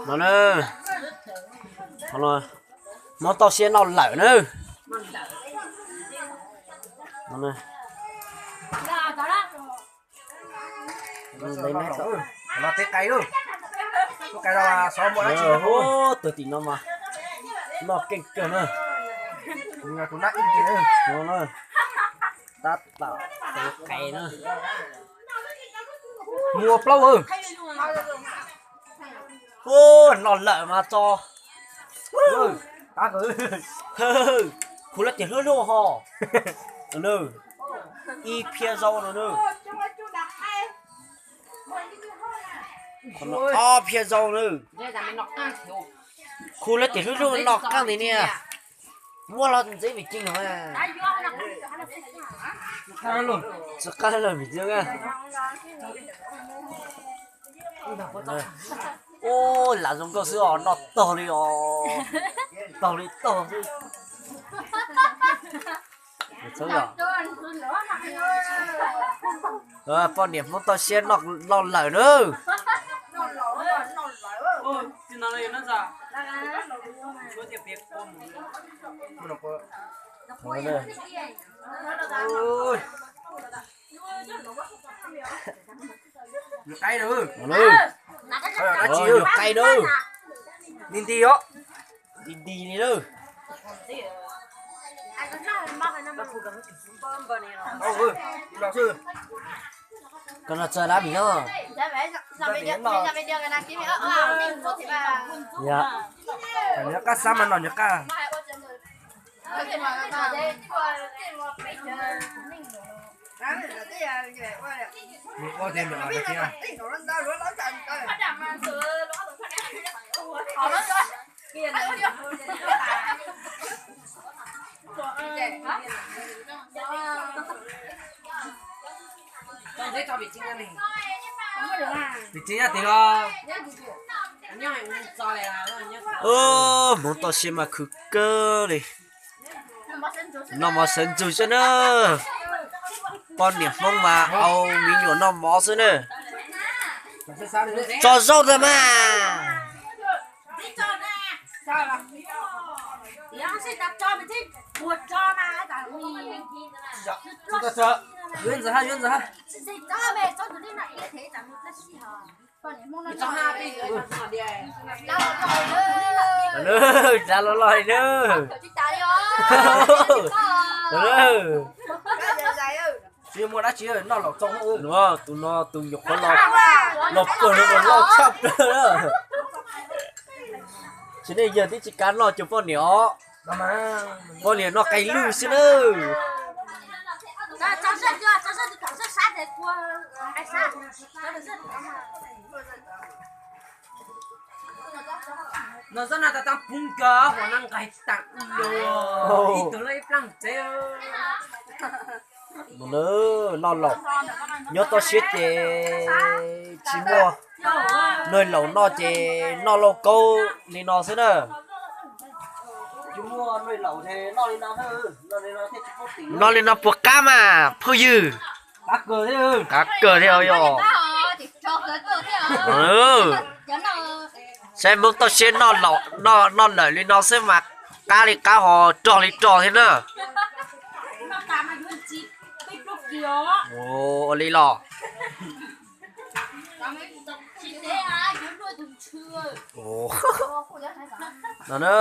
No na, Hmoob toj siab noj lawm na. Tus tim no mas noj keej kawg na. Tab tom tus qe na. Muaj plaub. Noj lawm mas tso. Khu lab tias hlub hlub ho. Ib phiab zaub no na. Ob phiab zaub na. Khu lab tias hlub hlub noj qeej li niag. Muab los ntxiv vim cig no. Tsis qab los vim cig. Ua, lam zoo nkauj xwb os, noj tog li os. Tog li tog xwb. Poj niam Hmoob toj siab noj lawm na. Nyuam qai na, nyuam qai na, nti nti os, nti nti li na. Koj noj txog lab mis no. Nyuam qaj xab mas noj nyuam qaj. Hmoob toj siab mas khwv kawg li. Noj mov sawv ntsug xwb na. Poj niam Hmoob mas au me nyuam noj mov xwb na. Tso zaub ntag mas. Tsa los loj li na. Tsis muaj dab tsi, noj laus txog. Tus no tus nyuam qhuav los, los kawg no los loj tshaj plaws. Tsis nej yawg twb tsis kav noj cuag poj niam os. Poj niam noj qe lwj xwb na. No xwb no tas tas pub kawg, huam no nqaij tas ib tug loj ib plaag tsev. Noj laus, nyob toj siab ces tsis muaj, noj laus noj ces noj lauj kaub li no xwb na. Noj li no puas qab mas phooj ywg? Qab kawg thiab yog. Saib Hmoob toj siab noj lawm li no xwb mas qab li qab ho rog li rog thiab na. Ua li los. No na.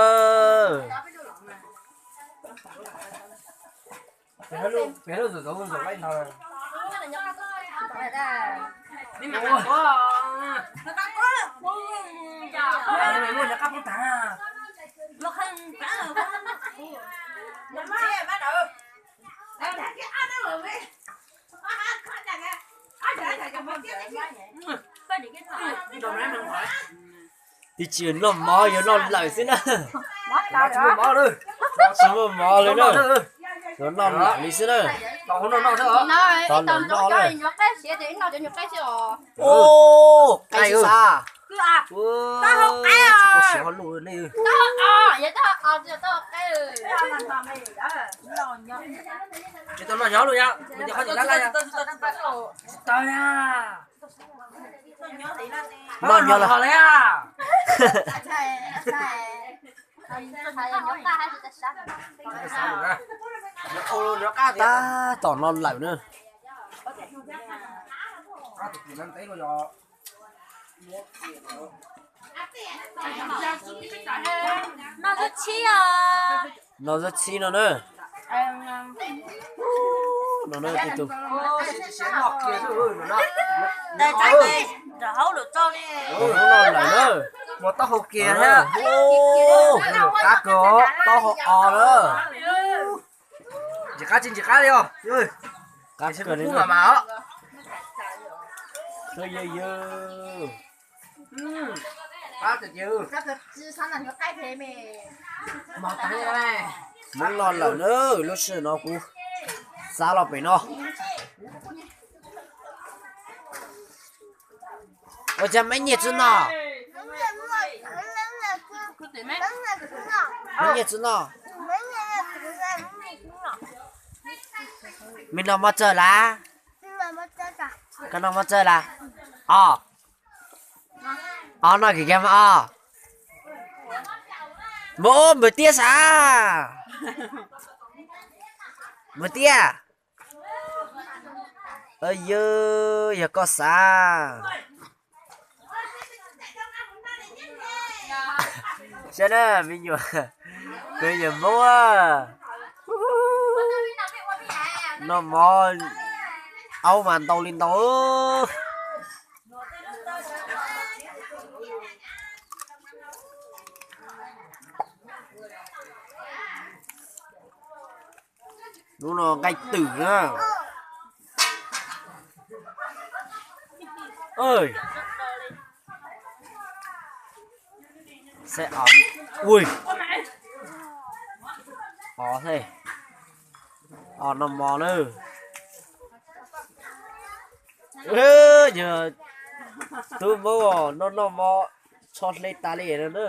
Twb tsis noj mov, yuav noj lawm xwb na. Tsis muaj mov li na. Yuav noj lawm li xwb na. Tau noj na. Qe xwb xav. Tsis tau noj nyob los yog tsis tau noj nyob los? Noj nyob los. Tab tom no lawm na. No zab txhib no na. No na tib tug. Mus no lawm na. Mus taub hau kiag thiab. Qab kawg, taub hau os na. Ntsis qab tsis ntsis qab li os. Qab kawg li. Yawg yawg. Hmoob los lawm na, lub sij hawm no kuv xav los pem no. Ua cas meb nyiam tsi noj? Meb nyiam tsi noj? Mej noj mov tsawg lawm? Koj noj mov tsawg lawm? Os, os noj kis kag mas os. Npawg, npawg Tiab sav. Npawg Tiab. Yawg, yog koj xav. Saib na, me nyuam, me nyuam Hmoob noj mov, aub mas ntau li ntau. Lub no nqaij twm na. Os, os noj mov na. Yog tub Hmoob noj noj mov tsho hle tas li no na.